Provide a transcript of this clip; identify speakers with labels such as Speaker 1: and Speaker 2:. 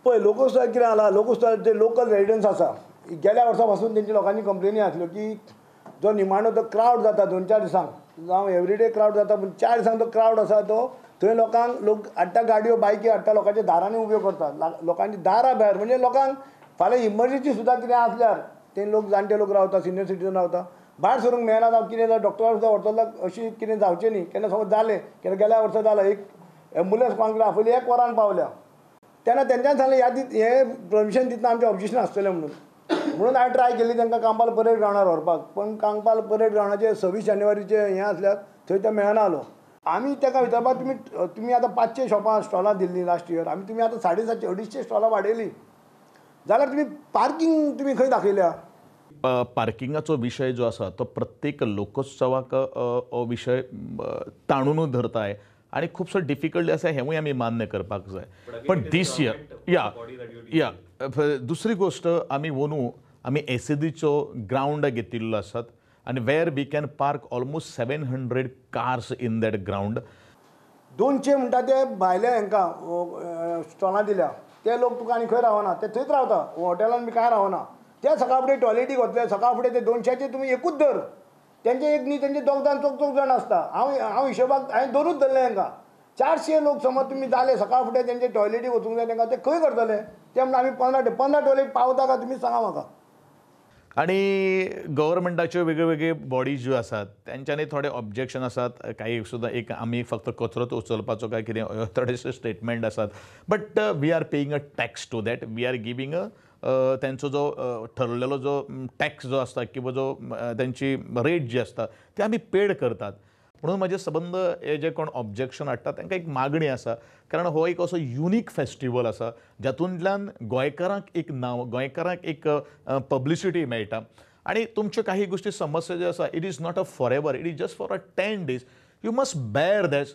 Speaker 1: पळय लोकोत्सवाक कितें जाला, लोकोत्सवाक जे लोकल रेजिडंट्स आसा गेल्या वर्सा पासून तेंच्या लोकांनी कंप्लेनी आसल्यो की जो निमाणो तो क्रावड जाता 2-4 दिसांक, जावं एवरीडे क्रावड जाता, पूण 4 दिसांक तो क्रावड आसा तो थंय लोकांक लोक हाडटा गाडयो बायकी हाडटा, लोकांच्या दारांनी उब्यो करता, लोकांच्या दारां भायर, म्हणजे लोकांक फाल्यां इमर्जन्सी सुद्दां कितें आसल्यार ते लोक जाणटे लोक रावता, सिनियर सिटीजन रावता, भायर सरूंक मेळना जावं कितें जावं डॉक्टराक सुद्दां व्हरतलो अशी कितें जावचें न्ही. केन्ना समज जालें, केन्ना गेल्या वर्सा जालां, एक एम्बुलन्स कोणाक आपयली 1 वरान पावल्या, तेन्ना तेंच्यान सांगलें ह्या हें परमिशन दितना आमचें ऑब्जेक्शन आसतलें म्हणून. म्हणून हांवें ट्राय केली तांकां कांपाल परेड ग्रावंडार व्हरपाक, पूण कांपाल परेड ग्रावंडाचेर 26 जानेवारीचें हें आसल्यार थंय तें मेळना आलो. आमी ताका विचारपाक तुमी तुमी आतां 500 शॉपां स्टॉलां दिल्लीं लास्ट इयर, आमी तुमी आतां 750 250 स्टॉलां वाडयलीं, जाल्यार तुमी पार्कींग तुमी खंय दाखयल्या?
Speaker 2: पार्किंगाचो विशय जो आसा तो प्रत्येक लोकोत्सवाक हो विशय ताणूनच धरताय आनी खुबसो डिफिकल्ट आसा, हेंवूय आमी मान्य करपाक जाय. पण दीस इयर या या दुसरी गोश्ट आमी अंदू आमी एसएदीचो ग्रावंड घेतिल्लो आसात आनी where we can park almost 700 cars in that ground.
Speaker 1: 200 म्हणटा ते भायले हांकां स्टॉलां दिल्या, ते लोक तुका आनी खंय रावना, ते थंयच रावता, हॉटेलान बी कांय रावना. ते सकाळ फुडें टॉयलेटीक वतले, सकाळ फुडें ते 200 तुमी एकूच धर, तेंचे एक न्ही तेंचे 2 जाण 4 जाण आसता. हांव हांव हिशोबाक हांवें 2च धरले तांकां, 400 लोक समज तुमी जाले सकाळ फुडें तेंचे टॉयलेटीक वचूंक जाय तांकां, ते खंय करतले? ते म्हणटा आमी 15 टॉयलेट पावता काय तुमी सांगा म्हाका.
Speaker 2: आनी गव्हर्मेंटाच्यो वेगळे वेगळे बॉडीज ज्यो आसात तेंच्यांनी थोडे ऑब्जेक्शन आसात, काही सुद्दां एक आमी फक्त कचरोच उचलपाचो काय कितें थोडेशे स्टेटमेंट आसात, but we are paying a tax to that, we are giving a तेंचो जो ठरलेलो जो टॅक्स जो आसता किंवा जो तेंची रेट जी आसता ती आमी पेड करतात. म्हणून म्हजे सबंद हे जे कोण ऑब्जेक्शन हाडटा तांकां एक मागणी आसा, कारण हो एक असो युनीक फेस्टिवल आसा जातूंतल्यान गोंयकारांक एक नांव, गोंयकारांक एक पब्लिसिटी मेळटा आनी तुमच्यो काही गोश्टी समस्या ज्यो आसा it is not a forever, it is just for a 10 days, you must bear that.